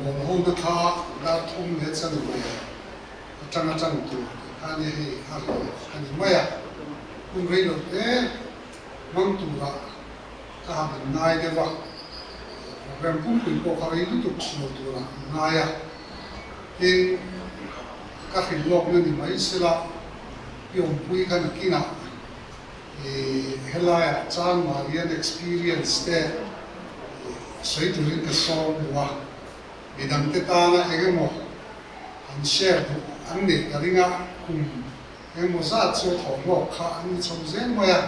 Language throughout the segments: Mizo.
Rawngbâwl hona kha dar thum leh chanve aṭanga ṭan tur tih kha nia hei a ri a ni mai a, hun rei lo te hmang turah ka han inngai deuh a, program pumpui pawh kha rei lutuk lo turah an ngai a, tin ka hrilh lawkna ni mai sela i awmpui kha nakinah i helaiah chuan Marian experience te sawi turin ka sawm duh a, midangte tana eng emaw an share duh an neih ka ring a, kum eng emaw zat chu a thawhhlawk kha an ni chho zel mai a,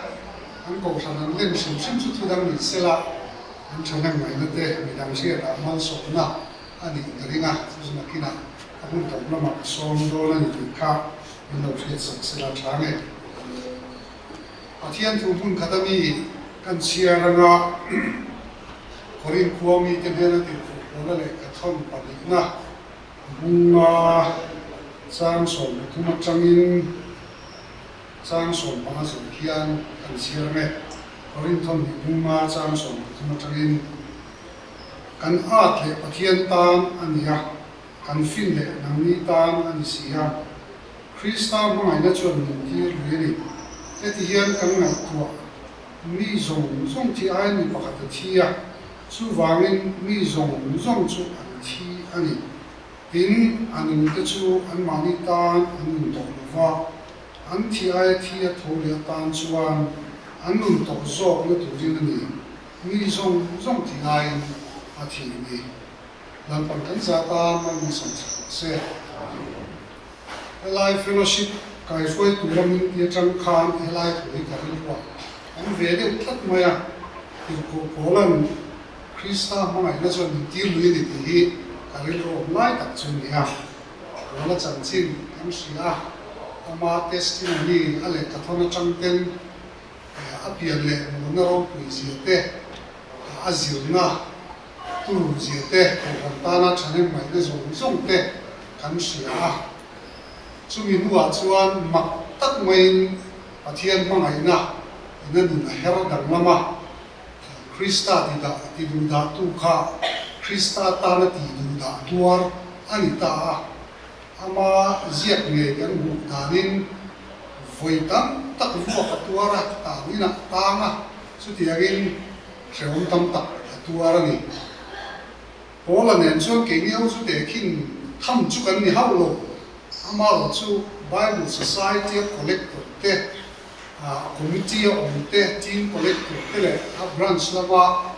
an kohhran an lem hrim hrim chu thudang ni sela an thahnem ngaihna te midang hriatah malsawmna a nih ka ring a, chu chu nakinah a hun tawp lamah ka sawm dawn a ni tih kha min lo hriatsak sela tha nge. Pathian thu hmun khat ami kan chhiar anga Korin khua mite hnena tirhkoh pawla lehkha thawn pahnihna bunga chang 13 atangin chang 15 zawh hian kan chhiar nge. Korin thawn hnih bunga chang 13 atangin kan at leh Pathian tan a ni a, kan fin leh nangni tan a ni si a. Krista hmangaihna chuan min tir lui a ni. Heti hian kan ngaihtuah, Mi zawng zawng thi aiin mi pakhat a thi a, chuvangin mi zawng zawng chu an thi a ni. Tin, a nungte chu anmahni tan an nun tawh lo va, an thi aia thi a tho leh atan chuan an nun tawh zawkna turin a ni. Mi zawng zawng thi aiin a thi a ni. Lalpan kan zah tan mal min sawm chak rawh se. Helai fellowship kaihruai tura min ti atang khan helai thu hi ka rilruah an ve deuh tlat mai a, Tirhkoh Paula'n Krista hmangaihna chuan min tir lui a ni tih hi ka rilruah lai tak chu a ni a. Paula chanchin kan hria a, ama testimony a lehkhathawn atang ten a pian leh mawna ropui zia te, a zirna Turu zia te, kohhran tana thahnem ngaihna zawng zawng te kan hria a. Chumi hnuah chuan mak tak maiin Pathian hmangaihna in a nun a her danglam a, Krista ti dah ti duh dahtu kha Krista tana ti duh dah tuar a ni ta a. Ama ziak ngei kan hmuh danin vawi tam tak vuak a tuar a, tang inah tang a, chutiangin Hrehawm tam tak a tuar a ni. Paula nen chuan keini ho chu tehkhin tham chu kan ni hauh lo. Amaherawh chu Bible Society a collector te, committee a awm te, team collector te leh a branch lama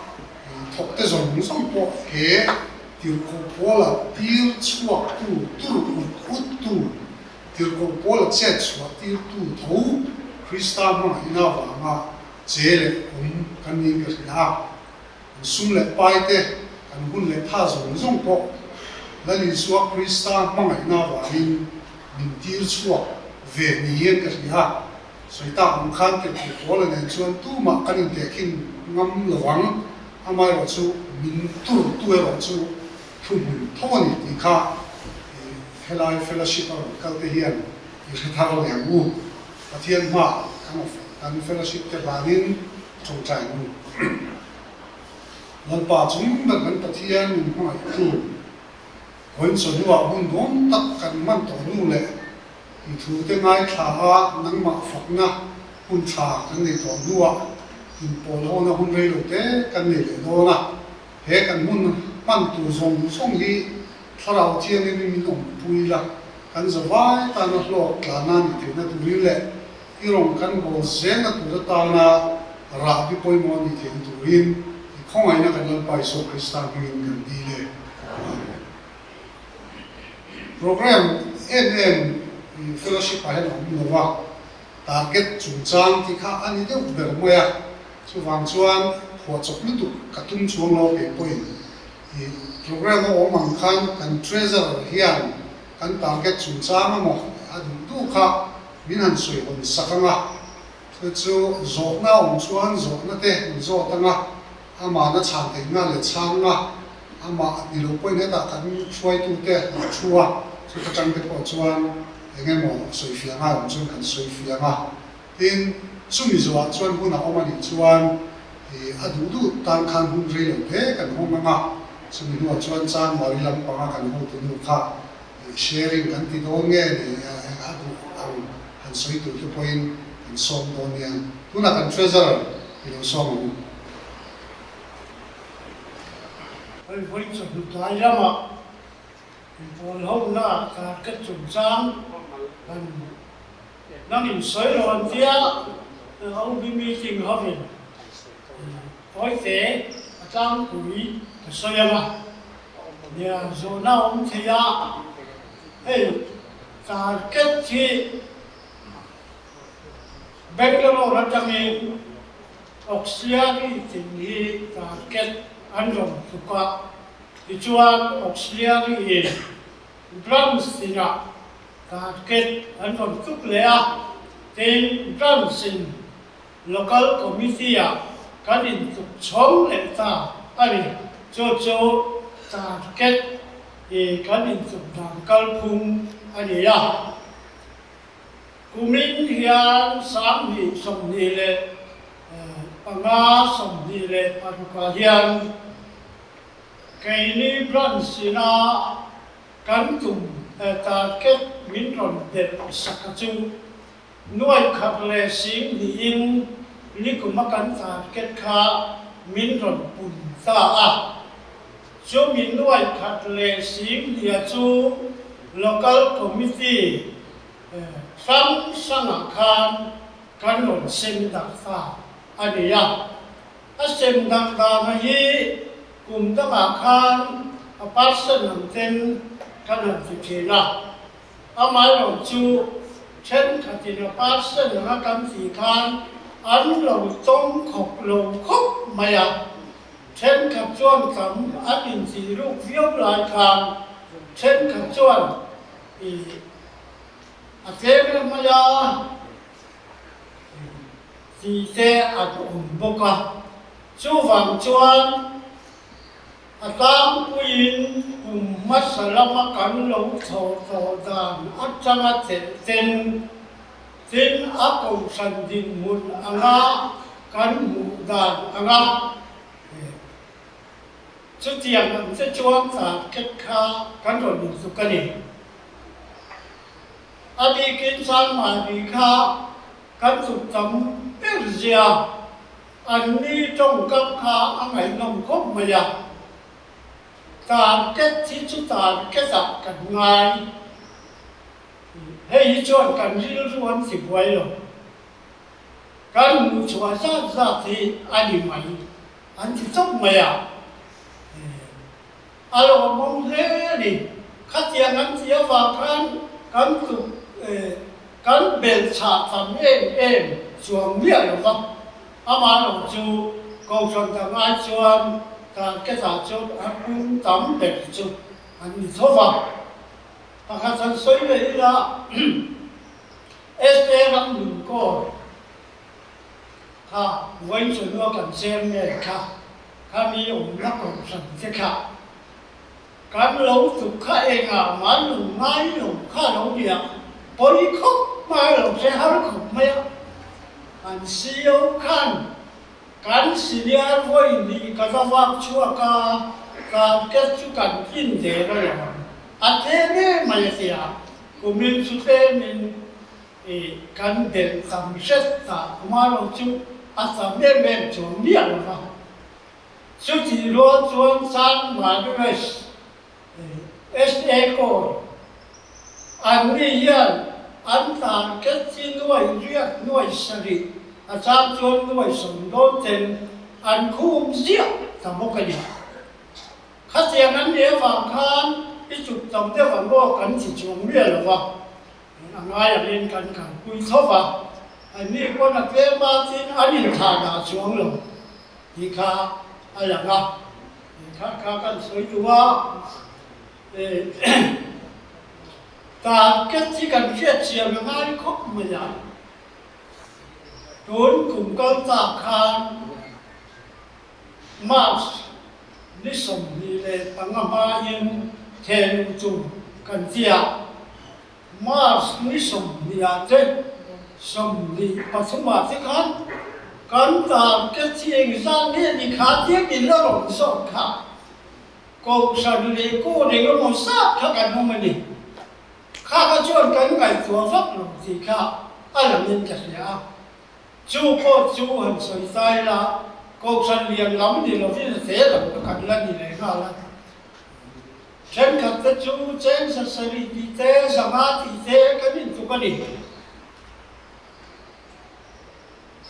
thawk te zawng zawng pawh he Tirhkoh Paula tir chhuaktu tur ut ut tu, Tirhkoh Paula chet chhuah tirtu tho Krista hmangaihna avanga Che leh awm kan niin ka hria a, kan sum leh pai te, kan hun leh tha zawng zawng pawh Lal Isua Krista hmangaihna avangin min tir chhuak ve niin ka hria a. Sawi tak ang khan Tirhkoh Paula nen chuan tumah kan intehkhin ngam lo ang, amaherawh chu min turtu erawh chu thuhmun tho a ni tih kha helai fellowship a rawn kal te hian i hre thar leh ang u. Pathian hmaah kan of kan fellowship te hlanin tawngtai nu. Lalpa chung ber kan Pathian min hmangaihtu vawiin chawhnuah hun nuam tak kan hman tawh nu leh i thu te ngaithla a nangmah fakna hun tha kan nei tawh hnuah inpawl hona hun rei lo te kan nei leh dawn a, he kan hmun hman tur zawng zawng hi Thlarau Thianghlim in min awmpui la. Kan zavai tana hlawk tlana ni theihna turin leh i rawn kan bawl zelna tur atana rahbi pawimawh a nih theihna turin i khawngaihna kan Lalpa Isua Krista hmingin kan dil e. Amen. Program em em i fellowship ah hian a awm lo va, target chungchang tih kha a ni deuh ber mai a, chuvang chuan phuahchawp lutuk ka tum chuang lo kei pawhin I program a awm ang khan kan treasurer hian kan target chungchang emaw a duh duh kha min han sawi hawn sak ang a, chu chu zawhna a awm chuan zawhna te min zawt ang a, amahna chhan theih nga leh chhang nga, amah ni lo pawhin hetah kan hruaitute an thu a, chuta tang te pawh chuan eng emaw sawi fiah ngai awm chuan kan sawi fiah ang a. Tin, chumi zawhah chuan hun a awm a nih chuan i a duh duh tan khan hun rei lo hle kan hawng ang a. Chumi hnuah chuan Chanmari lampanga kan hotunu kha sharing kan ti dawn nge ni a duh ang han sawi tur te pawhin kan sawm dawn nia. Tunah kan Treasurer i lo sawm ang u. Hei vawi chawhnu tlai lamah inpawlhona target chungchang kan nang in sawi lo an tia OB meeting hovin Kawite a tlangpui ka sawi ang a, nia zawhna a awm thei a, hei target hi Bangalore atangin Auxiliary tin hi target an rawn tluk a, tichuan Auxiliary in Branch tinah target an rawn tluk leh a, tin Branch in Local Committee ah kan intluk chhawng leh ta a ni. Chu chu target i kan intluk dan kalphung a ni a. Kumin hian 20 25 26 ah hian keini branch ina kan tum target min rawn belh sak a chu Nuai khat leh sing niin nikuma kan target kha min rawn pun ta a. Chumi nuai khat leh sing hnia chu Local Committee hrang hrangah khan kan rawn sem dak ta a ni a. A sem dak dana hi kum dangah khan a percent ang ten kan han ti thin a. Amaherawh chu thenkhatin a percent anga kan tih khan an lo tawng khawp lo khawp mai a, thenkhat chuan tam an intih ruk viau lai khan thenkhat chuan ih a tlem em mai a tih te an awm bawk a, chuvang chuan A tlangpuiin kum hmasa lama kan lo chhoh tawh dan atanga chelh ten tin a kohhran dinhmun anga kan hmuh dan anga chutiang ang che chuan target kha kan rawn inzuk a ni. A bikin Sanmari kha kan zuk tam ber zia. An ni tawngkam kha a ngaihnawm khawp mai a, target hi chu target ah kan ngai. Hei hi chuan kan rilru an ti buai lo. Kan hmuh chhuah zat zat hi a ni mai an ti chawp mai a. A lawmawm hle a ni. Khatiang an ti avang khan kan tluk kan belh chhah tam em em chuang miah lo va. Amah lo chu Kohhran dang ai chuan target ah chuan a pum tam ber chu an ni tho va. Pakhat han sawi leh ila SA ram nunkawl kha vawiin chawhnu kan chairman kha Khami awmna kohhran te kha kan lo tuk kha engah mah lo ngai lo kha lo nia pawi khawp mai lo che har khawp mai a, an CEO khan kan senior vawi hnih ka va vak chhuak a, target chu kan tlin der a lo ang a tlem em mai a tia, kumin chu tlemin I kan belh tam hret ta kuma lo chu a tam em em chuang miah lo va. Chutih rual chuan San Madures SA Corps an ni hian an target hi nuai riat nuai sarih a chang chuan nuai 40 ten an khum ziah ta bawk a ni. Khatiang an nih avang khan i chuk tam deuh ang aw kan ti chuang miah lo va. A ngai angin kan kalpui tho va, anni pawn a tlem a tin an inthah dah chuang lo tih kha a lang a, kha kha kan sawi duh a, target hi kan hriat chian a ngai khawp mai a, tun kum kal tak khan March ni 25 hmain thehluh tur kan ti a, March ni 20 ah te 23 ah te khan kan target hi engzat nge ni kha tia min la rawn zawt kha. Kohhran leh kaw eng emaw zat kha kan awm a ni. Kha kha chuan kan ngaihtuah vak lo tih kha a langin ka hria a. Chu pawh chu han sawi ta ila, Kohhran lian lam ni lovin a te lam kha kan la ni leh nghal a. Thenkhat te chu cheng sasarih tih te, zanga tih te kan intluk a ni.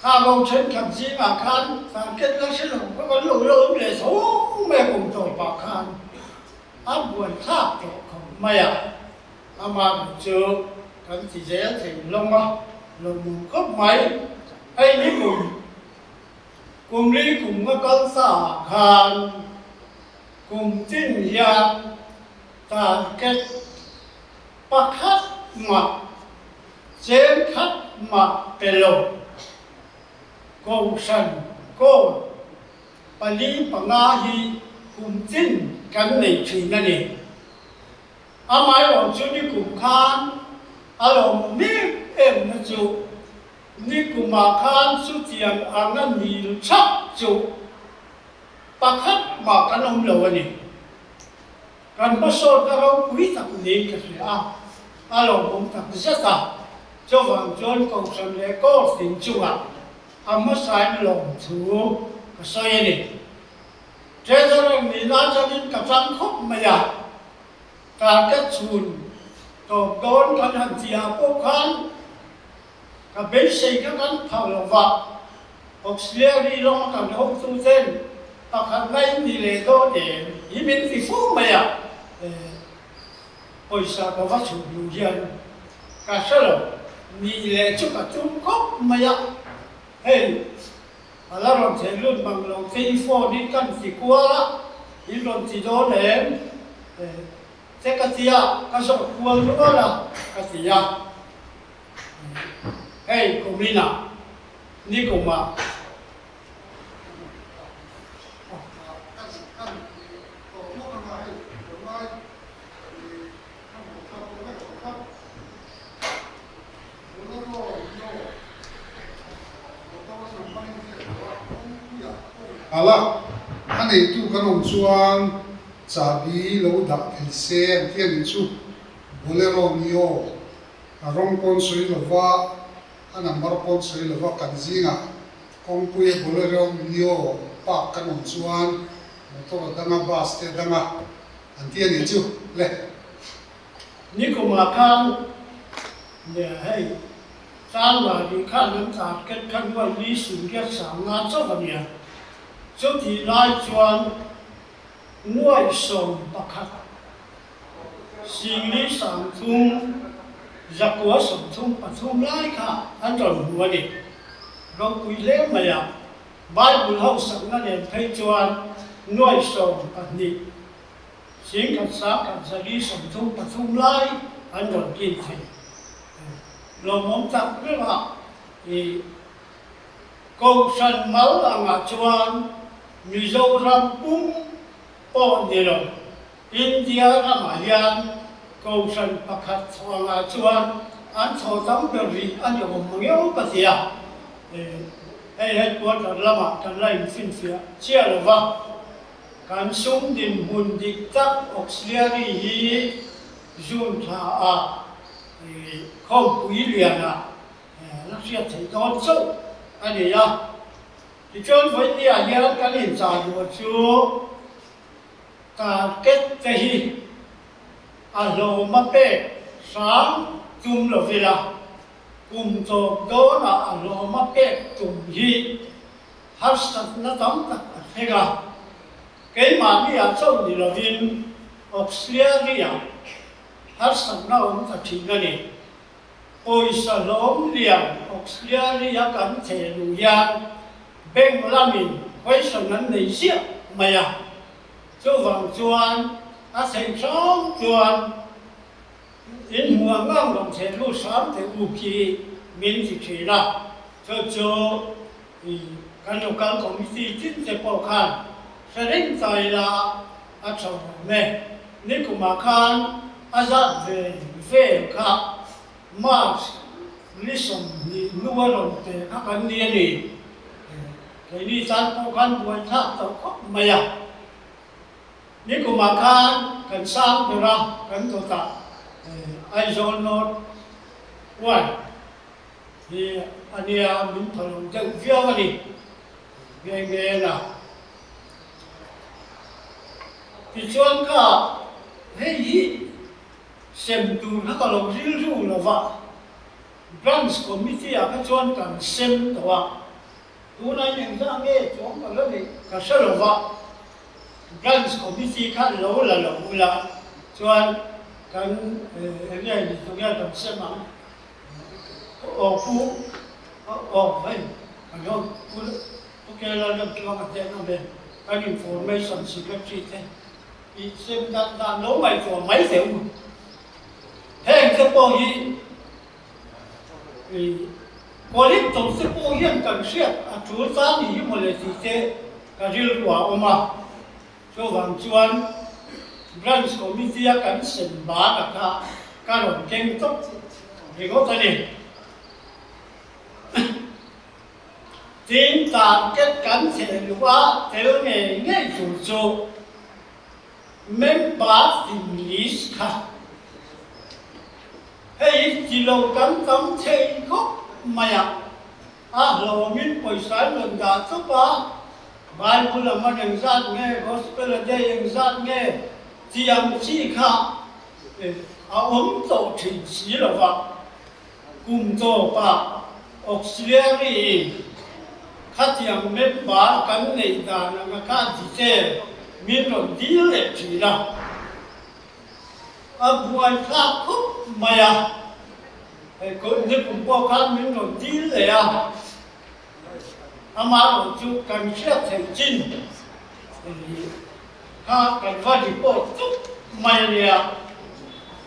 Kha ro thenkhat zingah khan target la hre lo kha kan lo la awm leh tho mai a kum tawh pah khan a buai thlak tawh khawp mai a, amah ber chu kan ti zel thei hlawm a, lawmawm khawp mai. Hei ni kum kum li kum nga kal ta ah khan kum tin hian target pakhat mah Cheng khat mah pe lo. Kohhran kawn pali panga hi kum tin kan nei thin a ni. Amaherawh chu nikum khan a lawmawm em em na chu nikumah khan chutiang anga nil thap chu pakhat mah kan awm lo a ni. Kan hmasawtna ropui tak niin ka hria a, a lawmawm tak zet a. Chuvang chuan Kohhran leh Court in chungah a hmasain lawm thu ka sawi a ni. Treasurer nihna atangin ka tang khawp mai a, target chhun tawp dawn kan han tihah pawh khan ka beisei kha kan phah lo va, Auxiliary lawng kan hotu ten pakhat na in ni leh dawn em hi min ti fo mai a, pawisa ka va chhuk duh hian ka hre lo, nih leh chu ka tum khawp mai a, hei a la rawn thei lut mang lo te i phone in kan ti kual a, in rawn ti dawn em te ka ti a, ka zawh kual rual a ka ti a. Hei kuminah nikumah Ala, a neitu kan awm chuan chahbi lo dah thei se an ti a nih chu, Bolero Neo. A rawng pawn sawi lova, a number pawn sawi lova kan zingah kawngpuia Bolero Neo park kan awm chuan motor a dang a, bus te a dang a, an ti a nih chu le. Nikumah khan nia hei Chanmari khan an target kha nuai li sumriat sangna chauh a nia. Chutih lai chuan nuai 11 Singli 30 zakua 33 lai kha an rawn hmu a ni. Ropui hle mai a, Bible ho sakna nen phei chuan nuai 12 singkhat sangkhat zali 33 lai an rawn kin thei. Lawmawm tak meuh a i Kohhran mal angah chuan Mizoram pum pawh ni lo. India ramah hian Kohhran pakhat chhuangah chuan an chhaw tam ber rih a ni awm mang ka ti a. Hei headquarter lamah kan la infinfiah chiah lo va, kan sum dinhmun dik tak auxiliary hi June thla ah khawmpui lianah la hriat theih dawn chauh a ni a. Tichuan vawinia hian kan inchah duh chu Target te hi a hlawma pek hrang tum lo ila, kum tawp dawnah a hlawma pek tum hi harsatna tam tak a thleng a. Keimahni ah chauh ni lovin auxiliary ah harsatna awm ta thin a ni. Pawisa hlawm lian auxiliary a kan theh luh hian bank lamin question an nei ziah mai a, chuvang chuan a theih hram chuan in hmuh ang ang rawn theh lut hram teh u khi min ti thin a, chu chu kan local committee tin te pawh khan hre reng ta ila a tha awm e. Nikumah khan a zat ve vel kha March ni 20 hnu a rawn pe kha kan ni a ni. Keini tan pawh khan buaithlak tawh khawp mai a. Nikumah khan kan sang ber a, kan dawtah Aizawl North One hi a nia min pha lo deuh viau a ni nghe nghe na. Tichuan kha hei hi sem tur kha ka lo rilru lo va, Branch Committee ah kha chuan kan sem tawh a, tunah engzah nge chuang ka la neih ka hre lo va, Branch Committee kha lo la lo ula chuan kan eng nge ni tu nge kan sem ang aw pu aw hei kan ho pu pu Kela lam chuang a ten awm e kan Information Secretary te i sem dan dan lo ngaihtuah mai teh u heng te pawh hi i Collector te pawh hian kan hriat a tul ta ni hi mawle tih te ka rilru a awm a, chuvang chuan Branch Committee a kan sem bak a kha ka rawn keng tawp ringawt a ni. Tin, target kan theh luh a tel ngei ngei tur chu Member tin list kha hei ti lo kan tam thei khawp mai a, a hlawmin pawisa an rawn dah chawp a, Bible a man engzat nge, Gospel a day engzat nge tih ang chi kha a awm tawh thin si lo va, kum tawpah auxiliary in khatiang member kan neih dan anga kha detail min rawn dil leh thin a, a buaithlak khawp mai a, hei ni kum pawh khan min rawn dil leh a, amaherawh chu kan hriat theih chin kha kan va report chuk mai a nia,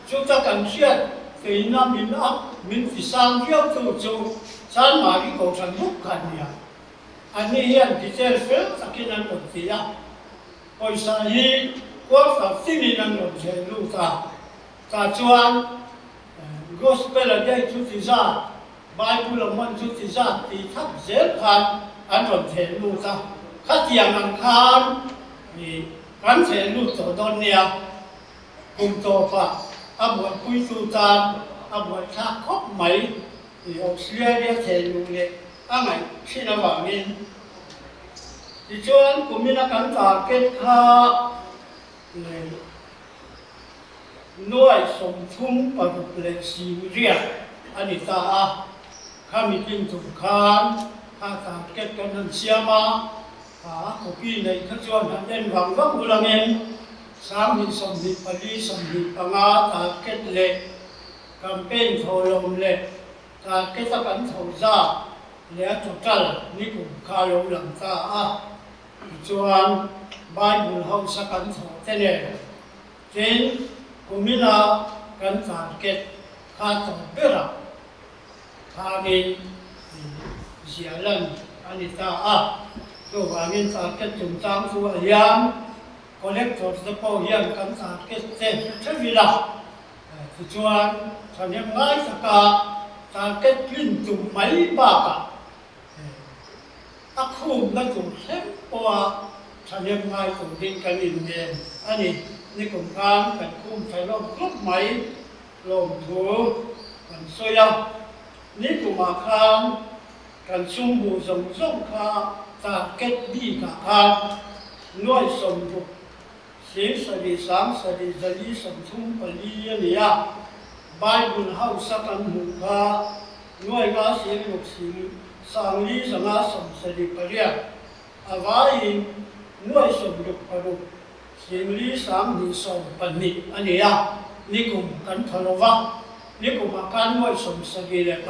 chuta kan hriat keina min up min ti sang viau tu chu Chanmari Kohhran buk kha a nia, anni hian detail fel takin an rawn ti a, pawisa hi quarter tinin an rawn chhe lut a, tah chuan Gospel a day chu ti zat, Bible a man chu ti zat tih thap zel khan an rawn theh lut a, khatiang ang khan ih kan theh lut tawh dawn nia, kum tawpah a buaipuitu tan a buaithlak khawp mai ih Australia theh luh leh a ngaih thin avangin. Tichuan kumina kan target kha leh Nuai 36 leh singriat a ni ta a, khami tlin tum khan kha target kan han siam a, kha a copy neih kha chuan han en vang vang ulangin 2024 25 target leh campaign thawhlawm leh target a kan tho zat leh a total nikum kha a lo lang ta a. Tichuan, Bible hausa kan thawh te nen tin kumina kan target kha tawp berah khanin ziah lan a ni ta a. Chuvangin target chungchang chu a hian collector te pawh hian kan target te hre theuh ila. Tichuan, thahnem ngai taka target tlin tum mai bakah A khumna tur thleng pawha thahnem ngai turin kan inngen a ni. Nikum khan kan khum thei lawm khawp mai lawmthu kan sawi a. Nikumah khan kan sumbu zawng zawng kha target bikah khan nuai 60 10 70 134 a ni a. Bible House-a kan hmuh kha Nuai nga 60 sing 400 78 a vaiin nuai 66 5 212 a ni a, nikum kan thaw lo va, nikumah khan nuai 73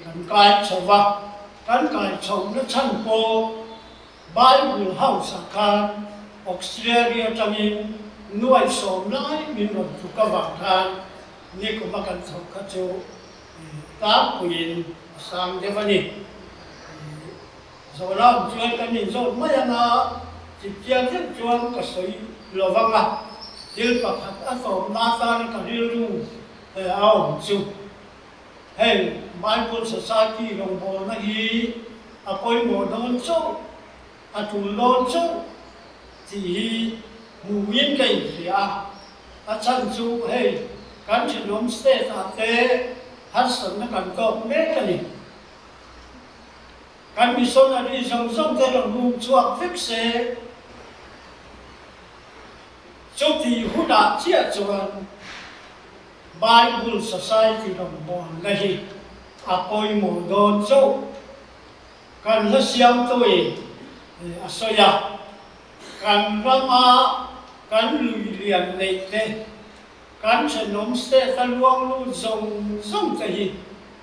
kan kai chho va, kan kai chhohna chhan pawh Bible House-ah khan Auxiliary atangin nuai 10 lai min rawn tluk avang khan Nikuma kan chhoh kha chu tlangpuiin a sang deuh a ni. Zawhna awm chuan kan inzawt mai ang a, chipchiang deuh chuan ka sawi lo vang a, thil pakhat a tawpna atana ka rilru a awm chu hei Bible Society rawngbawlna hi a pawimawh dawn chauh, a tul dawn chauh tih hi. Hmuin ka inhria a, a chhan chu hei kan thenawm state ah te harsatna kan tawk mek a ni. Kan missionary zawng zawng te rawn rum chhuak vek se, chutih hunah chiah chuan Bible Society rawngbawlna hi a pawimawh dawn chauh. Kan hla siamtuin a sawi a. Kan rama kan lui lian neih te, kan thenawm state a luang lut zawng zawng te hi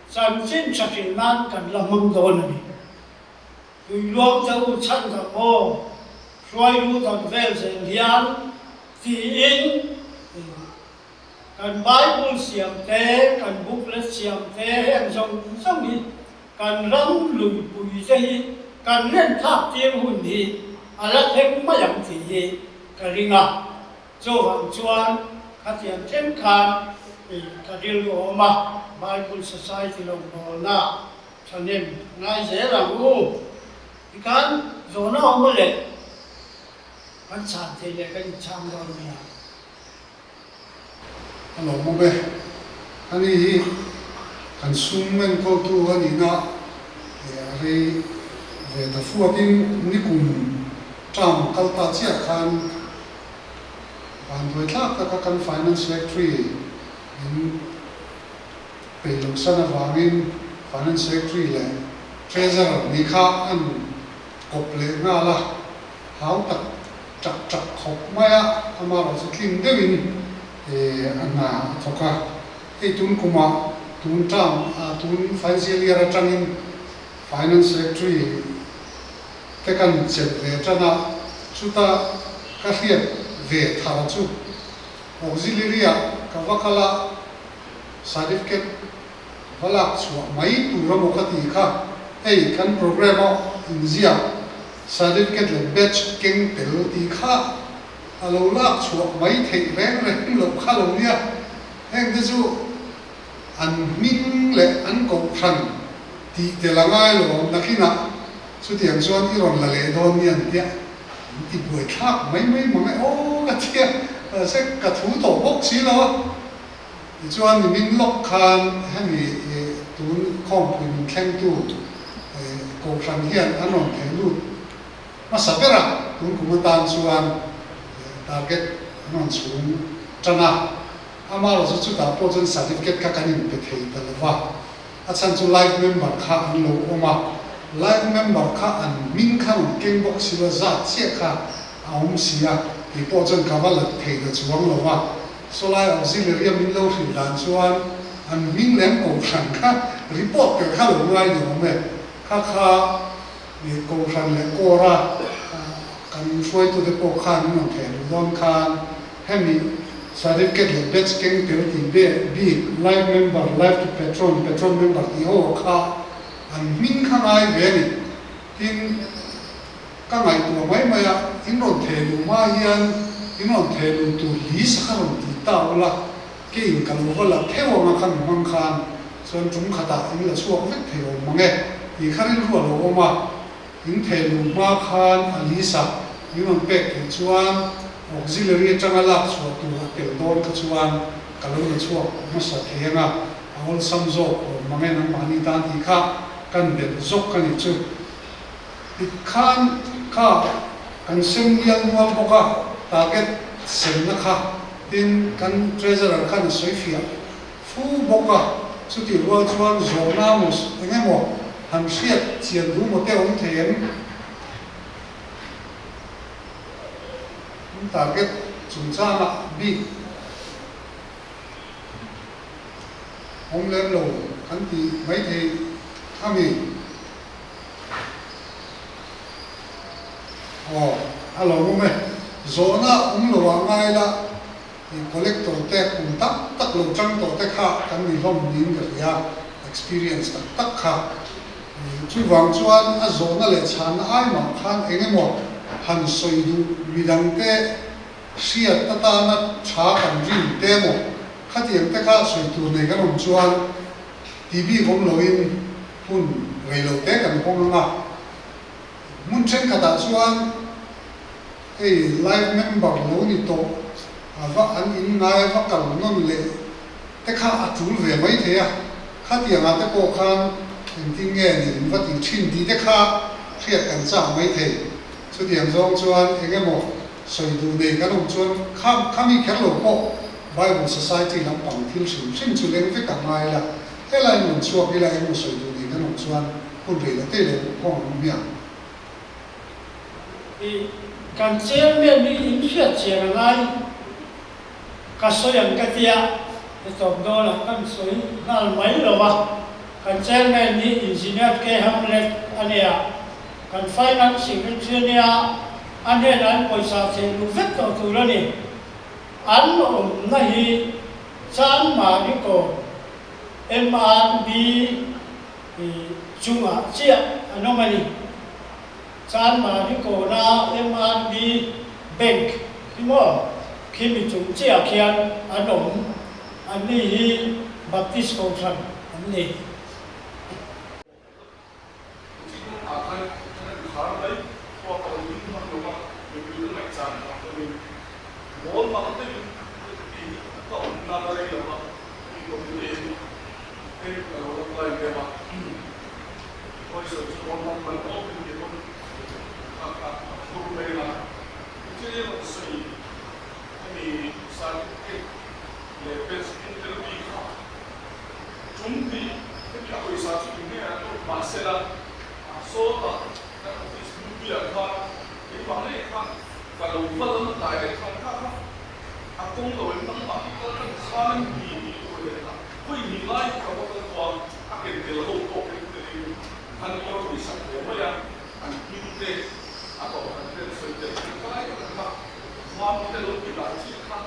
chanchin tha hrilh nan kan la hmang dawn a ni. Tui luang te u chhan dang aw, hruai lut ang vel zel hian tiin kan Bible siam te, kan booklet siam te heng zawng zawng hi Kan ram luipui te hi kan len thlak tir hun hi a la thleng mai ang tih hi ka ring a, chuvang chuan khatiang thleng khan ka rilru a awm a, Bible Society rawngbawlna thahnem ngai zel ang u. Tikhan zawhna awm a leh kan chhan thei leh kan inchhang dawn nia. A lo hmu ve. Ani hi kan sum enkawltu a nihna a rei ve ta fuakin nikum term kal ta chiah khan vanduai thlak taka kan Finance Secretary min peih loh san avangin Finance Secretary leh Treasurer ni kha an kawp leh nghal a, hau tak chak chak khawp mai a, amaherawh chu tling deuhin a hna a thawk a. Hei tun kumah tun term tun financial year atangin Finance Secretary te kan chelh ve tan a, chuta ka hriat ve thar chu auxiliary ah ka va kal a, certificate va lak chhuah mai tur emaw ka ti kha, hei kan programme a inziak Certificate leh badge keng tel tih kha a lo lak chhuah mai theih reng reng loh kha lo nia. Heng te chu an hming leh an kohhran tih tel a ngai lo awm nakinah chutiang chuan i rawn la leh dawn nia an tia an ti buai thlak mai mai mang e aw ka tia mahse ka thu tawh bawk si lo a. Tichuan nimin lawk khan hemi tun khawmpui min thlengtu Kohhran hian an rawn thei lut hmasa ber a, tun kum atan chuan target an rawn chhung tan a, amaherawh chu chutah pawh chuan certificate kha kan inpe thei ta lo va, a chhan chu life member kha an lo awm a, life member kha an hming kha rawn keng bawk si lo a, zat chiah kha a awm si a, kei pawh chuan ka va la thei ta chuang lo va. Sawlai auxiliary a min lo hrilh dan chuan an hming lem kohhran kha report tel kha lo ngai ni awm e. Kha kha kohhran leh court a kan hruaitute pawh khan min rawn theh luh dawn khan hemi certificate leh badge keng tel tih bik life member, life to patron, patron member tih ho kha an hming kha ngai ve a ni. Tin. Ka ngaihtuah mai mai a, in rawn theh luh hma hian in rawn theh luh tur list kha rawn ti ta ula, ke in ka lo va la theuh ang a kha mi hmang khan chuan tum khatah in la chhuak vek thei awm mang e tih kha rilru a lo awm a, in theh luh hma khan a list a min rawn pek theih chuan auxiliary atanga lak chhuah tur a tel dawn kha chuan ka lo la chhuak hmasa thei ang a, a awlsam zawk awm mang e nangmahni tan tih kha kan belh zawk ka nih chu. Tikhan kha kan sem mial mual bawk a, target semna kha tin kan Treasurer khan a sawi fiah fu bawk a, chutih rual chuan zawhna maw eng emaw han hriat chian duh maw te awm thei em? Target chungchangah bik awm lem lo kan ti maithei a mi? Aw, a lo awm e. Zawhna awm lo ah ngai la, i collector te kum tak tak lo chang tawh te kha kan ni hlawm niin ka hria, experience tak tak kha. Chuvang chuan a zawhna leh chhanna ai mah khan eng emaw han sawi duh midang te hriat atana tha kan rin te emaw khatiang te kha sawi tur nei kan awm chuan ti bik awm loin hun rei lo te kan hawng ang a, hmun thenkhatah chuan Hei life member lo ni tawh a va an in ngai va kal nawn leh te kha a tul ve mai thei a, khatiang ah te pawh khan engtin nge ni in va tih thin tih te kha hriat kan chak mai thei. Chutiang zawng chuan eng emaw sawi duh nei kan awm chuan kha khami kher lo pawh Bible Society lampang thil hrim hrim chu leng vek a ngai la, helai in rawn chhuak ila eng emaw sawi duh nei kan awm chuan hun rei la te lo hawng ang hmiang. I kan chairman hi in hriat chian a ngai ka sawi ang ka tia i tawp dawn ah kan sawi nghal mai lo a, kan chairman hi Engineer K Hamlet a nia, kan finance secretary a nia, a hnenah an pawisa theh luh vek tawh tur a ni. An awmna hi Chanmari kawn MRB chungah chiah an awm a ni. Chanmari kawna MRB Bank hi maw khimi chung chiah khian an awm. Anni hi Baptist Kohhran an ni. Chikung ah khan kan an khar mai, khua ka lo ding hman lo a, mipui ka ngaihchan vang deuhin mawl mang deuhin ka ti hi ka awm na la rei lo a, mi committee hi hei ka lo la apply deuh a, hawi sawi chu mawl mang man tawp in ti pawn a a phur mai a, thil hi rawn sawi hemi certificate leh best interview kha Tum hnih hemi a pawisa chu eng nge an awm mahsela sawtah kan office hlui ah khan keimah ngei khan ka lo va lam direct khan kha kha a kawng lo em nangmah hi kal kan khan em ni tih ka hawi leh ta hawi hnih lai hi ka va kal tawh a a ken tel ho tawk em telin an awr pawisa hle mai a an hming te a kohhran te an sawi tel khan ka lai tak kha mam te lo ti dan chiah kha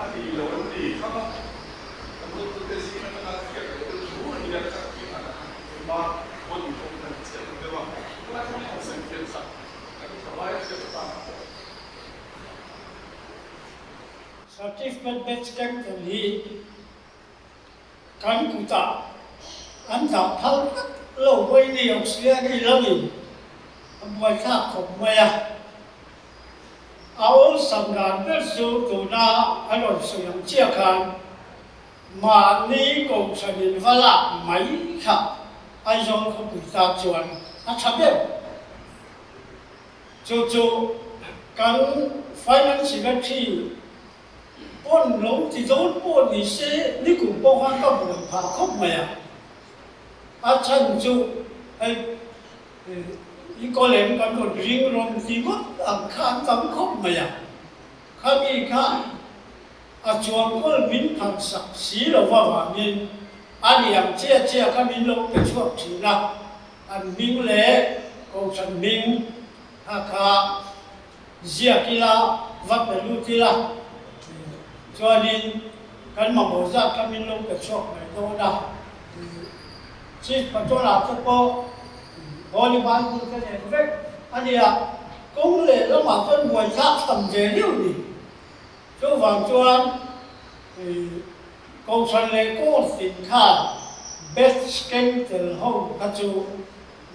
a ni lo an ni kha kha. Kan hotute zing atanga hriat leh deuh thu a nia ka tih a engmah pawh ni pawh kan chiah lo deuh a, tunlai khan an sawi thiam sak kan thalai hriat atan a pawh. Certificate batch keng tel hi kan kutah an dah phal vek lo mai ni auxiliary lamin a buaithlak khawp mai a. A awlsam dan ber chu tuna a rawn sawi ang chiah khan mahni kohhran in va lak mai kha Aizawl khawpui tan chuan a tha ber. Chu chu kan Finance Secretary pawn lo ti dawn pawh ni se nikum pawh khan ka buai phah khawp mai a. A chhan chu hei I kawlem kan rawn ring rawn ti ngawt ang kha an tam khawp mai a, khami kha a chuang kawl min phan sak si lo avangin a ni ang chiah chiah kha min lo pe chhuak thin a, an hming leh kohhran hming kha kha ziak ila va pe lut ila chuanin kan mamawh zat kha min lo pe chhuak mai dawn a. Chief Patrol-ah te pawh Holy Bible ka nen vek a nia, kawng leh lamah chuan buaithlak tham ve riau ni. Chuvang chuan Kohhran leh Court tin khan batch keng tel ho kha chu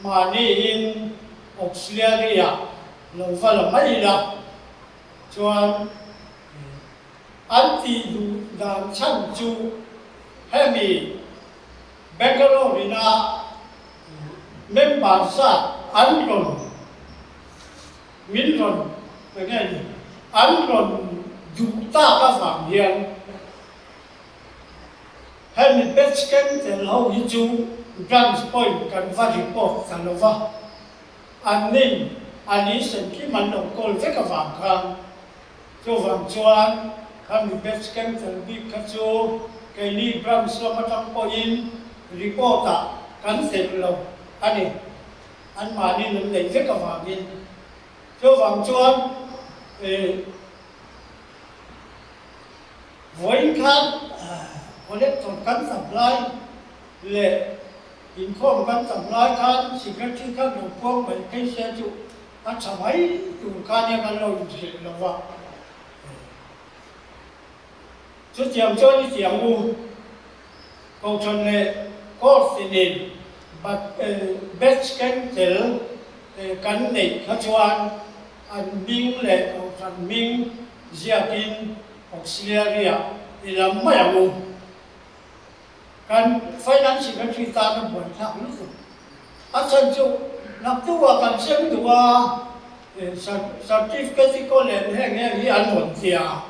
mahniin auxiliary-ah lo va la mai ila chuan an tih duh dan chhan chu hemi Bangalore ina member zat an rawn min rawn eng nge ni an rawn duh tak avang hian hemi batch keng tel ho hi chu branch point kan va report ta lo va, an nin an insen kim an lo kawl vek avang khan Chuvang chuan khami batch keng tel bik kha chu keini branch lam atang pawhin report ah kan telh lo a ni. Anmahni nun neih vek avangin. Chuvang chuan vawiin khan collector kan tam lai leh inkhawm kan tam lai khan secretary khan lo puang mai phei se chu A tha mai tur kha nia kan lo inhrilh lo va. Chutiang chuan i tiang u, Kohhran leh Court tinin batch keng tel kan neih kha chuan. an hming leh kohhran hming ziakin auxiliary-ah i lam mai ang u. Kan Finance Secretary tan a buaithlak lutuk. A chhan chu naktuah kan sem duh a, certificate hi kaw lem heng heng hi an rawn ti a.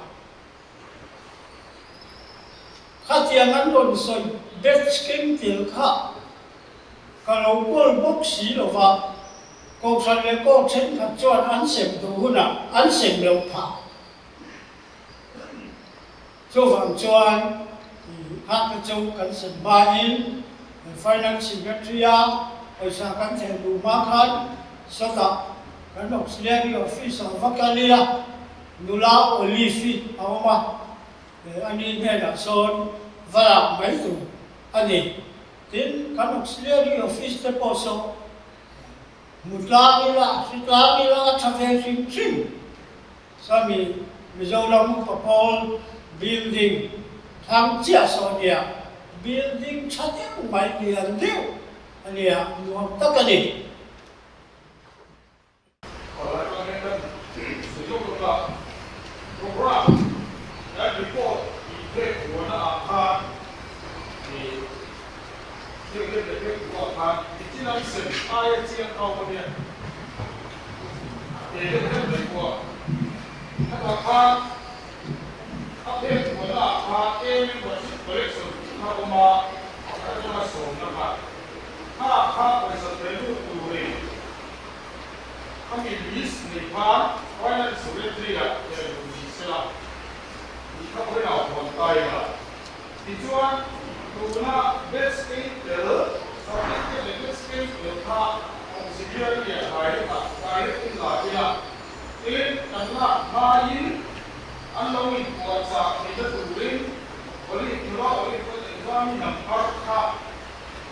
Khatiang an rawn sawi batch keng tel kha ka lo kawl bawk si lo va, Kohhran leh court thenkhat chuan an sem duh hunah an sem lo phah. Chuvang chuan nghakna chu kan sem hmain Finance Secretary-a pawisa kan thlen duh hma khan sawtah kan Auxiliary Office-ah va kal ila nula Olive-i a awm a, ani hnenah sawn va lak mai tur a ni. Tin, kan Auxiliary Office te pawh saw hmu tlang ila, hri tlang ila a tha ve hrim hrim. Sami Mizoram Upa Pawl building thlang chiah saw nia, building tha deuh mai lian deuh a nia, nuam tak a ni. Palai chuan heng kan sawi lawk lawk a, program kan report tih phek huana ah khan ih thil lem leh phek thu ah khan nichin a i sem aia chiang kau pawh hian a te deuh deuh mai pawh a, khatah khan a phek huana ah khan A membership collection tih kha a awm a, pakhat atanga sawmna kha kha kha pawisa pe lut turin Khami list nei khan Finance Secretary-ah hian luh ni sela tih kha pawhin a hawn ta ila. Tichuan, tuna batch keng tel, certificate leh batch keng tel kha auxiliary-ah direct-ah direct in la ila, tin kan lak hmain an lo inpuahchah theihna turin Olive nula Olive pawn engzami number kha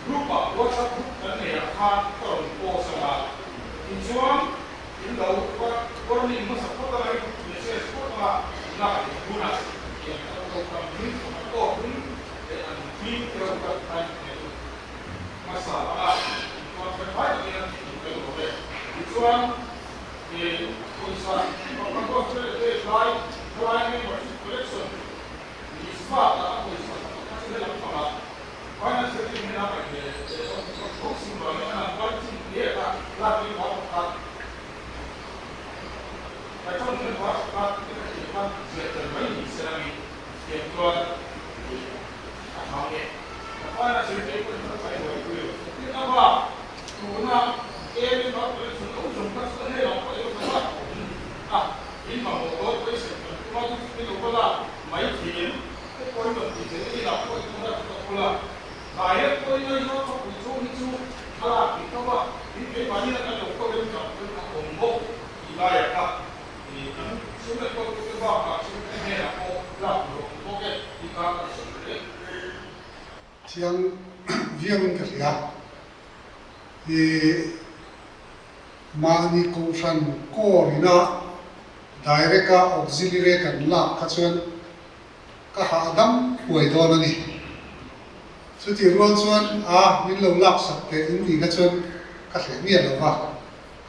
Group ah WhatsApp group kan nei ah khan ka rawn post ang a, tichuan in lo warning hmasa phawt anga i message phawt anga lak in hun ah tiang kan lo tam hming pakhat tawk in leh an hming te ho kha type leh lut hmasa anga tichuan felfai takin an tih tur kan awm e. Tichuan ih pawisa pakhat gospel leh page lai thalai membership collection list bakah a pawisa pakhat kha chu helam pangah Thiang viauin ka hria. I mahni kohhran kawrina direct-a auxiliary kan lak kha chuan Ka hahdam huai dawn a ni. Chutih rual chuan a min lo laksak teh in tih kha chuan ka hleh miah lo va,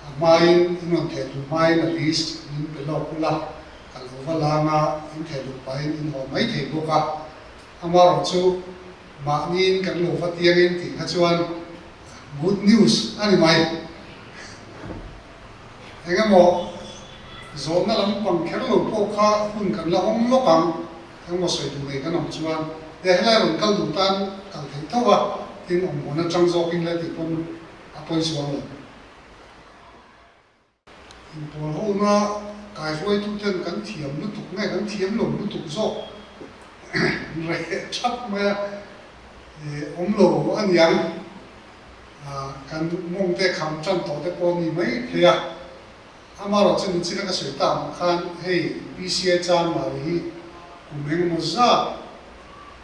a hmain in rawn theh duh hmain a list min pe lawk ula, ka lo va lang a, in theh duh pahin in haw mai thei bawk a. Amaherawh chu mahniin kan lo va tiangin tih kha chuan good news a ni mai. Eng emaw zawhna lampang kher lo pawh kha hun kan la awm lawk ang, eng emaw sawi duh nei kan awm chuan he helai rawn kal duh tan kal theih tho a, tin awm hmun atang zawkin la tih pawn a pawi chuang lo. Inpawl hona kaihruaituten kan thiam lutuk nge kan thiam lo lutuk zawk reh thap mai a, awm lo a niang. Kan mawng te kham tan tawh te pawh a ni mai thei a, amaherawh chu nichina ka sawi tak ang khan hei PCI Chanmari hi kum engemaw zat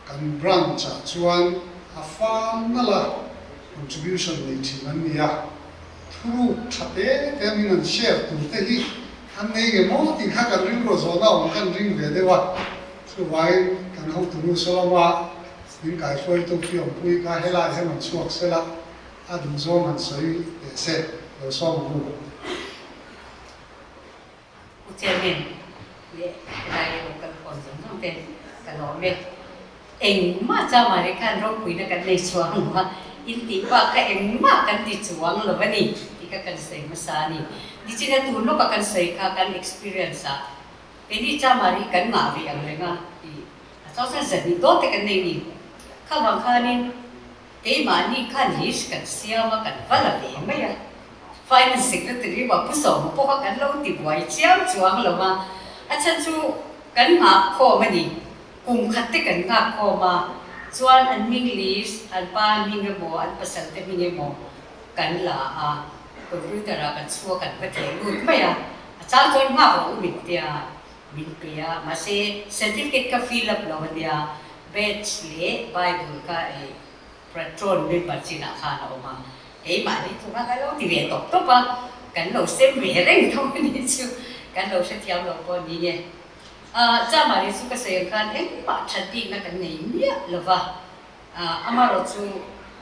kan branch ah chuan a fal nalh a, contribution nei thin an ni a, thuruk tha te te a min an share tur te hi an nei nge maw tih kha kan rilru zawhna awm kan ring ve deuh a, chuvangin kan hotunu Soloma Min kaihruaitu Fiawmpui kha helai hian rawn chhuak sela, a duhzawng han sawi teh se, lo sawm ang u. Chairman leh helai lo kal khawm zawng zawng te ka lawm e. Engmah chama rih khan ropuina kan nei chuang lo a, intih bak kha engmah kan ti chuang lo a ni tih kha kan sawi hmasa a ni. Nichina tun lawka kan sawi kha kan experience ah keini chama rih kan ngah ve ang reng a tih a chuang chuan zahnih dawn te kan nei ni. Kha vang khanin keimahni khan list kan siam a kan va la ve mai a. Finance Secretary mah Pu Sawma pawh kha kan lo ti buai chiang chuang lo a, a chhan chu kan nghah khawm a ni. Kum khat te kan nghak khawm a, chuan an hming list, an pa hming emaw, an pasal te hming emaw kan la a, computer ah kan chhuak kan va theh lut mai a, a chang chuan nghak rawh u min tia min pe a, mahse certificate ka fill up lo ania, batch leh bible ka ei patron member chinah khan a awm a, keimahni thunga ka lo ti ve tawp tawp a, kan lo sem ve reng tho a nih chu, kan lo hrethiam lo pawh a ni nge. Chamari chu ka sawi ang khan engmah that bikna kan nei miah lo va, amaherawh chu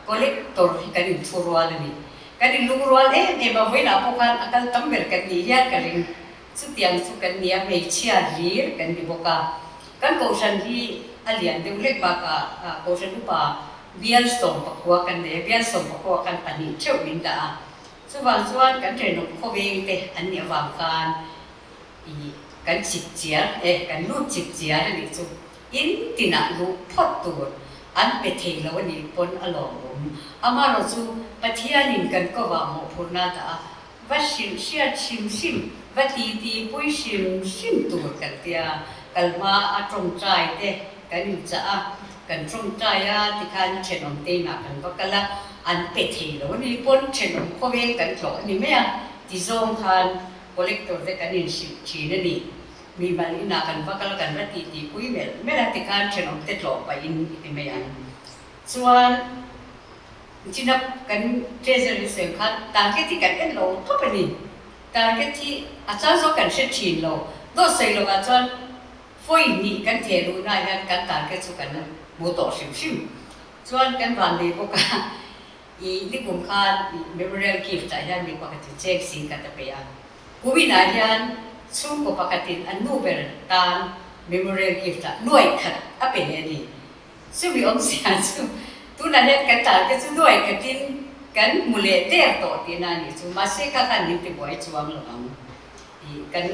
collector hi kan inthu rual a ni. Kan inlung rual em em a, vawiinah pawh khan a kal tam ber kan nih hian ka ring. Chutiang chu kan ni a, hmeichhia hlir kan ni bawk a. Kan kohhran hi a lian deuh hlek bakah kohhran upa bial 14 kan nei a, bial 14 khan pahnih theuh min dah a. Chuvang chuan kan thenawm khawveng te an nih avang khan I kan chip chiar e, kan lut chip chiar a nih chu. In tinah luh phawt tur an pe thei lo a nih pawn a lawmawm. Amaherawh chu Pathianin kan kovah mawhphurhna dah a, va hrilh hriat hrim hrim, va titi pui hrim hrim tur kan tia. Kal hma a tawngtai te kan inchah a, kan tawngtai a tikhan thenawm te inah kan va kal a, an pe thei lo a nih pawn thenawm khawveng kan tlawh a ni mai a, ti zawng khan Collector te kan inhrilh thin a ni. Mi mal inah kan va kal kan va tih tih pui melh melh a tikhan thenawm te tlawh pahin i ti mai ang. Chuan Chinap kan Treasury sawi khan target hi kan en lo khawp a ni. Target hi a chang zawk kan hre thin lo. Dawt sawi lovah chuan vawi hnih kan theh luhnaah hian kan target chu kan hmu tawh hrim hrim. Chuan kan vannei bawk a. I nikum khan i memorial gift ah hian mi pakhatin cheng sing khat a pe a. Kumin ah hian chhungkaw pakhatin an nu ber tan memorial gift ah nuai khat a pe leh a ni. Chumi awmzia chu tunah hian kan tan te chu nuai khatin kan hmu leh der tawh tihna a nih chu. Mahse kha khan min ti buai chuang lo ang. I kan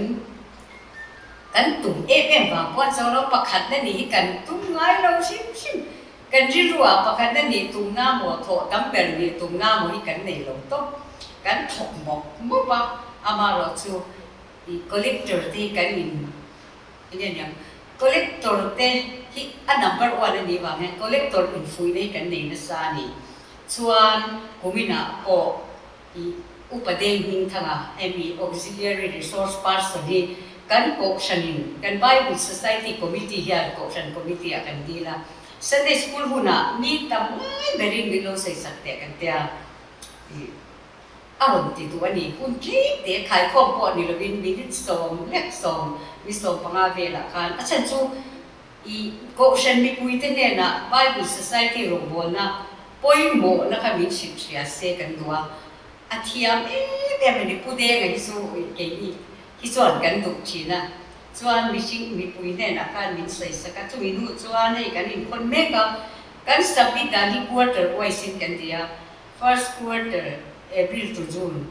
kan tum em em vang pawh a cho lo pakhatna nih hi kan tum ngai lo hrim hrim. Kan rilruah pakhatna nih tumna maw, thawh tam ber nih tumna maw hi kan nei lo tawp. Kan thawk mawp mawp a, amaherawh chu i collector te hi kan in eng nge niang, collector te hi a number one a nih vang hian collector infuihna hi kan nei nasa a ni. Chuan kuminah pawh i Upa Deng Hmingthanga, hemi Auxiliary Resource Person hi kan Kohhranin, kan Bible Society Committee hian Kohhran Committee ah kan dil a, Sunday School hunah mi tam ngai berin min lo sawi sak teh kan tia i a rawn ti duh a ni. Hun tlem te khaikhawm pawh ni lovin minute sawm lek sawm ni 15 velah khan a chhan chu I Kohhran mipuite hnenah Bible Society rawngbawlna pawimawhna kha min hrilh hria se kan duh a, a thiam em em a ni. Pu Denga hi chu keini hi chuan kan duh thin a, chuan mihring mipui hnenah khan min sawi sak a, chumi hnu chuan hei kan inkhawn mek a, kan submit dan hi quarter wise in kan ti a, first quarter April to June,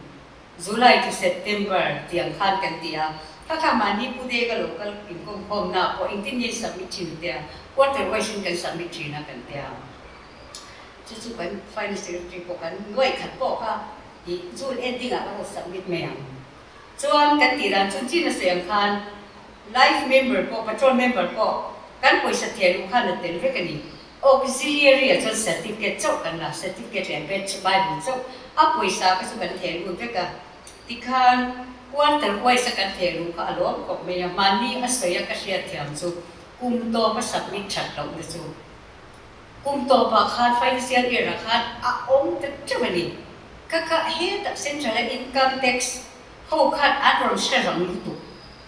July to September tiang khan kan ti a, kha kha mahni pu te ka lo kal inkawm khawmna ah pawh engtin nge submit thin te a, quarter wise in kan submit thin a kan ti a, chu chu kan finance secretary pawh kan nuaih khat pawh kha ih June ending ah ka lo submit mai ang. Chuan kan tih dan chun chin a sawi ang khan life member pawh patrol member pawh kan pawisa theh luh khan a tel vek a ni. Auxiliary ah chuan certificate chauh kan la, certificate leh batch bible chauh a pawisa kha chu kan theh lut vek a, tikhan quarter wise a kan theh luh kha a lawm khawp mai a, mahni a sawi a ka hriatthiam chu kum tawp a submit that loh na chu kum tawpah khan financial year ah khan a awm ta teuh a ni. Ka kha hetah central a income tax ho khan an rawn hre rang lutuk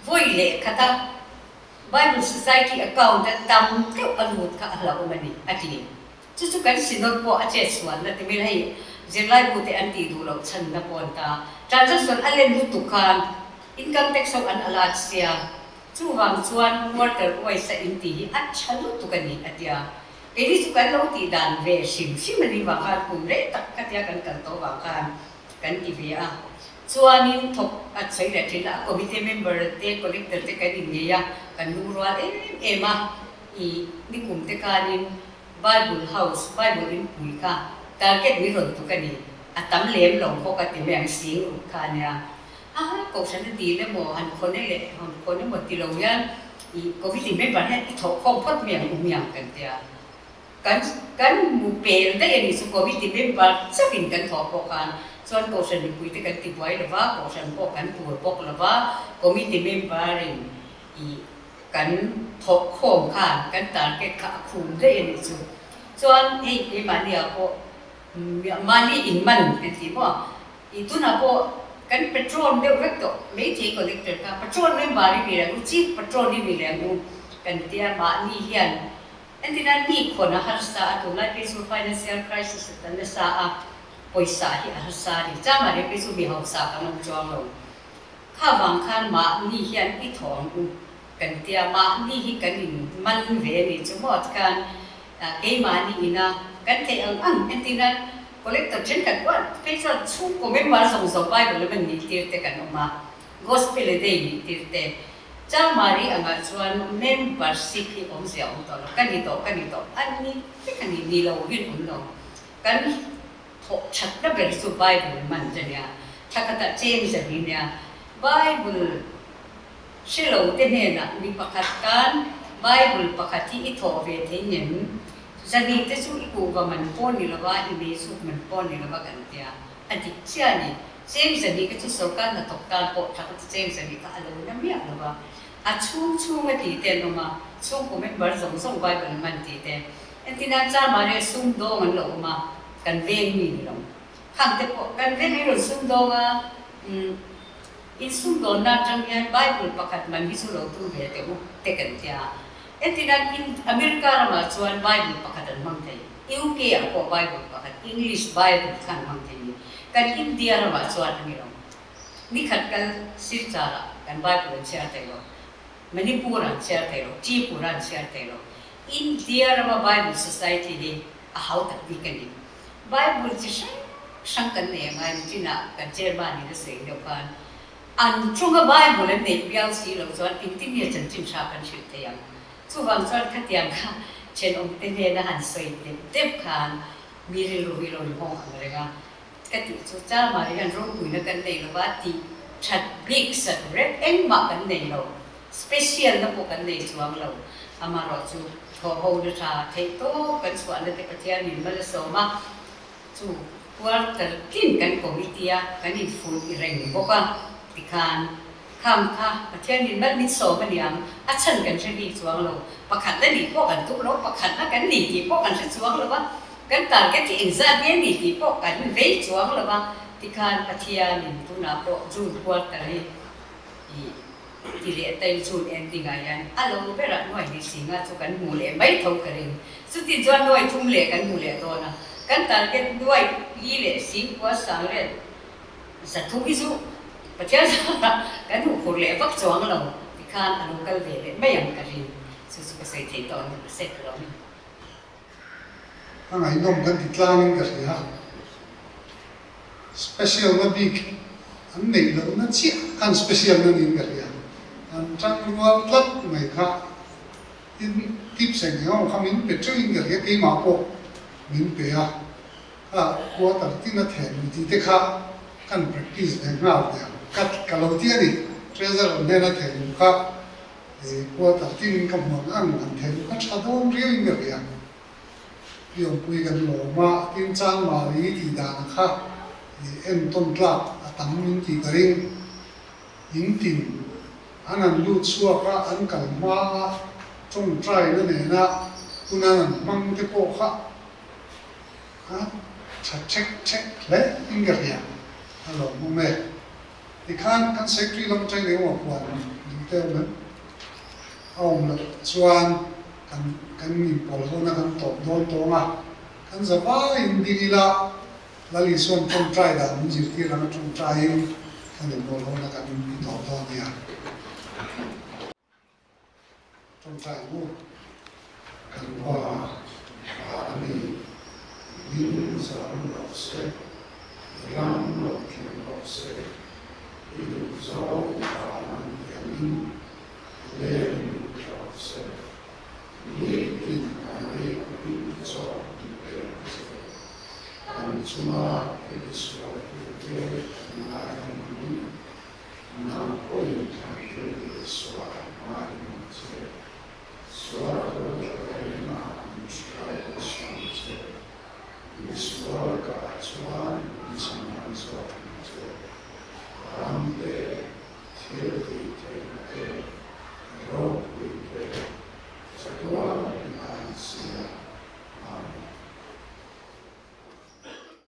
vawi leh khat a. Bible Society account a tam deuh a lut kha a hlauhawm a ni, a ti. Chu chu kan Synod pawh a chet sualna ti mai hei zirlaibu te an tih duh loh chhanna pawh an ta. Transaction a len lutuk khan Income tax ho an alert sia, chuvang chuan quarter wise a in tih hi a tha lutuk a ni, a ti a. Keini chu kan lo tih dan ve hrim hrim a ni vang khan kum rei tak kha tia kan kal tawh vang khan kan ti ve a. Chuanin thawk a sawi leh thin a, committee member te, collector te kan inngei a, kan lungrual em em a, i nikum te khanin Bible House, Bible inpui kha target ni rawn tuk a ni, a tam lem lo bawk a ti mai ang sing ruk kha a nia. A kohhran a dil emaw, han khawn e leh han khawn emaw ti lo hian i committee member hian i thawh khawm phawt mai ang u miang kan ti a. Kan kan hmu pel daih a nih chu committee member chauhin kan thawh pawh khan chuan kohhran mipuite kan ti buai lo va, kohhran pawh kan tur bawk lo va, committee member in i kan thawh khawm khan kan target kha a khum daih a nih chu. Chuan hei keimahni ah pawh mahni in man kan ti maw? I tunah pawh kan patron deuh vek tawh Meitei collector kha patron member i ni reng u, chief patron i ni reng u kan tia mahni hian entirna ni khawn a harsa a, tunlai phei chu financial crisis a ta nasa a, pawisa hi a harsa a ni. Chama reng phei chu mi hausa kan awm chuang lo. Kha vang khan mahni hian i thaw ang u kan tia mahni hi kan in man ve a ni chu maw tikhan keimahni ina kan theih ang ang entirna Collector thenkhat pawh phei chuan chhungkaw member zawng zawng Bible lam an nih tir te kan awm a, Gospel a day nih tir te. Changmari angah chuan membership hi awmzia a awm tawh lo, ka ni tawh, ka ni tawh, a ni vek a ni, ni lo rin awm lo. Kan thawh thatna ber chu Bible man te nia, thla khatah change a ni nia. Bible hre lo te hnenah mi pakhat tan Bible pakhat hi i thawh ve thei ngem? Zani te chu i kuhva man pawh ni lova, i meizuk man pawh ni lova kan tia. A dik chiah a ni. Cheng zani kha chu sorkar hnathawk tan pawh tha ka ti cheng zani kha a lo na miah lova. A chhung chhung a tih te an awm a, chhungkaw member zawng zawng Bible man tih te. Entirnan Charmari a sumdawng an lo awm a, kan veng mi ni lo. Khang te pawh kan veng hi rawn sumdawng a, umm in sumdawnna atang hian Bible pakhat man hi chu lo tum ve teh u te kan tia. Entirnan in America ramah chuan Bible pakhat an hmang thei, UK ah pawh Bible pakhat, English Bible kha an hmang thei ni. Kan India ramah chuan a ni lo. Nikhat kal Silchar ah kan Bible an chhiar thei lo, Manipur ah an chhiar thei lo, Tripura an chhiar thei lo. India rama Bible Society hi a hau tak bik a ni. Bible chi hrang hrang kan nei angai ni chinah kan chairman in a sawi deuh khan An chunga Bible an neih bial si lo chuan engtin nge chanchin tha kan hrilh thei ang? Chuvang chuan khatiang kha thenawmte hnena han sawi deuh deuh khan mi rilru hi lo inhawng ang reng a. Ka tih chu Chamari hian ropuina kan nei lo va, tih that bik sat rep engmah kan nei lo, special na pawh kan nei chuang lo. Amaherawhchu thawhhona tha theih tawp kan chhuahna te Pathianin mal a sawm a, Chu quarter tin kan committee a kan infuih reng bawk a, tikhan khang kha Pathianin mal min sawm a niang, a chhan kan hre bik chuang lo, pakhat na nih pawh kan tum lo, pakhat na kan ni tih pawh kan hre chuang lo a, kan target hi engzat nge ni tih pawh kan vei chuang lo a, tikhan Pathianin tunah pawh June quarter hi ih ti leh tai June ending ah hian a lo berah nuai hnih singa chu kan hmu leh mai tho ka ring. Chutin chuan nuai thum leh kan hmu leh dawn a, kan target nuai li leh singkua sang leh zathum hi chu Pathian zarah kan hmuh phur leh vak chuang lo tikhan a lo kal ve leh mai ang ka ring. Chu chu ka sawi thei tawh ang ka sawi lo a ni. A ngaihnawm kan ti tlangin ka hria. Special na bik an neih lohna chiah khan special na niin ka hria. An tangrual tlat mai kha tin tips eng eng awm kha min pe teuhin ka hria, keimah pawh min pe a, kha quarter tin a then mi tih te kha kan practice ve nghal teh ang ka ka lo ti a ni. Treasurer hnena then luh kha quarter tin ka hmuh ang ang an then luh kha tha dawn riauin ka hria. Piawmpui kan lawm a, tin Changmari tih dan kha entawn tlak a tam min tih ka ring. In tin an han lut chhuak a, an kal hma a, tawngtaina nena hun an han hmang te pawh kha a tha thek thek hle in ka hria, a lawmawm e. Tikhan kan secretary lam atangin engemaw puan duh te awm em? A awm loh chuan kan kan inpawl hona kan tawp dawn tawng a, kan za vaiin ding ila Lal Isua'n tawngtai dan min zirtir anga tawngtaiin. Kan inbawl hona kan ti tawh dawn nia. Ṭawngṭai mu kan Pa van a mi, hming zam rawh se, i ram lo thleng rawh se, i duh zawng van an tiangin.